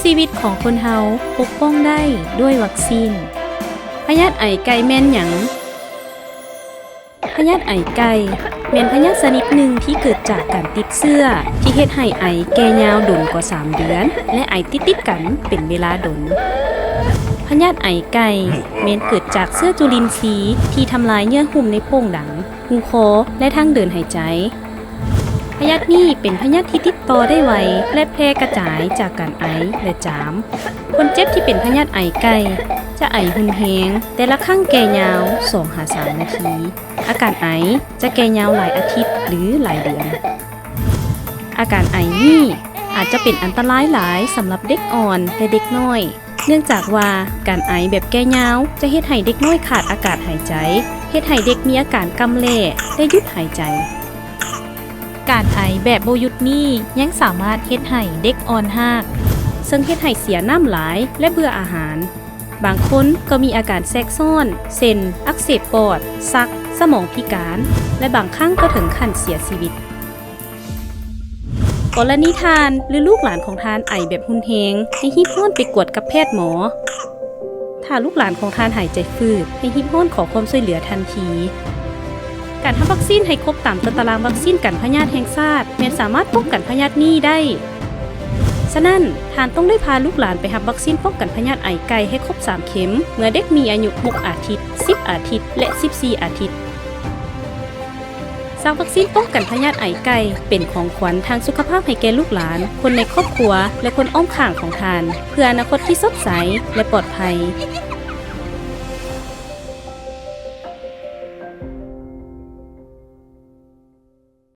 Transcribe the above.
ຊີວິດຂອງຄົນເຮົາປົກປ້ອງໄດ້ດ້ວຍວັກຊີນ. ພະຍາດໄອໄກ່ແມ່ນຫຍັງ? ພະຍາດໄອໄກ່ແມ່ນພະຍາດຊະນິດໜຶ່ງທີ່ເກີດຈາກການຕິດເຊື້ອ ທີ່ເຮັດໃຫ້ໄອແກ່ຍາວດົນກວ່າສາມເດືອນ ແລະ ໄອຕິດໆກັນເປັນເວລາດົນ. ພະຍາດໄອໄກ່ແມ່ນເກີດຈາກເຊື້ອຈຸລິນຊີທີ່ທຳລາຍເຍື່ອຫຸ້ມໃນໂປ່ງດັງ, ຮູຄໍ ແລະ ທາງເດີນຫາຍໃຈ. ພະຍາດນີ້ເປັນພະຍາດທີ່ຕິດຕໍ່ໄດ້ໄວ ແລະ ແຜ່ກະຈາຍຈາກການໄອ ແລະ ຈາມ. ຄົນເຈັບທີ່ເປັນພະຍາດໄອໄກ່ຈະໄອຮຸນແຮງ, ແຕ່ລະຄັ້ງແກ່ຍາວສອງຫາສາມນາທີ. ອາການໄອຈະແກ່ຍາວຫຼາຍອາທິດ ຫຼື ຫຼາຍເດືອນ. ອາການໄອນີ້ອາດຈະເປັນອັນຕະລາຍຫຼາຍສຳລັບເດັກອ່ອນ ແລະ ເດັກນ້ອຍ ເນື່ອງຈາກວ່າການໄອແບບແກ່ຍາວຈະເຮັດໃຫ້ເດັກນ້ອຍຂາດອາກາດຫາຍໃຈ, ເຮັດໃຫ້ເດັກມີອາການກ່ຳແຫຼ ແລະ ຢຸດຫາຍໃຈ. ການໄອແບບບໍ່ຢຸດນີ້ຍັງສາມາດເຮັດໃຫ້ເດັກອ່ອນຮາກ, ເຊິ່ງເຮັດໃຫ້ເສຍນ້ຳຫຼາຍ ແລະ ເບື່ອອາຫານ. ບາງຄົນກໍມີອາການແຊກຊ້ອນ ເຊັ່ນ ອັກເສບປອດ, ຊັກ, ສະໝອງພິການ ແລະ ບາງຄັ້ງກໍເຖິງຂັ້ນເສຍຊີວິດ. ກໍລະນີທ່ານ ຫຼື ລູກຫຼານຂອງທ່ານໄອແບບຮຸນແຮງ, ໃຫ້ຮີບຮ້ອນໄປກວດກັບແພດໝໍ. ຖ້າລູກຫຼານຂອງທ່ານຫາຍໃຈຝືດ, ໃຫ້ຮີບຮ້ອນຂໍຄວາມຊ່ວຍເຫຼືອທັນທີ. ການຮັບວັກຊີນໃຫ້ຄົບຕາມຕົວຕາລາງວັກຊີນກັນພະຍາດແຫ່ງຊາດ ແມ່ນສາມາດປ້ອງກັນພະຍາດນີ້ໄດ້. ສະນັ້ນ, ທ່ານຕ້ອງໄດ້ພາລູກຫຼານໄປຮັບວັກຊີນປ້ອງກັນພະຍາດໄອໄກ່ໃຫ້ຄົບສາມເຂັມ ເມື່ອເດັກມີອາຍຸຫົກອາທິດ, ສິບອາທິດ ແລະ ສິບສີ່ອາທິດ. ສັກວັກຊີນປ້ອງກັນພະຍາດໄອໄກ່ເປັນຂອງຂວັນທາງສຸຂະພາບໃຫ້ແກ່ລູກຫຼານ, ຄົນໃນຄອບຄົວ ແລະ ຄົນອ້ອມຂ້າງຂອງທ່ານ ເພື່ອອະນາຄົດທີ່ສົດໃສ ແລະ ປອດໄພ.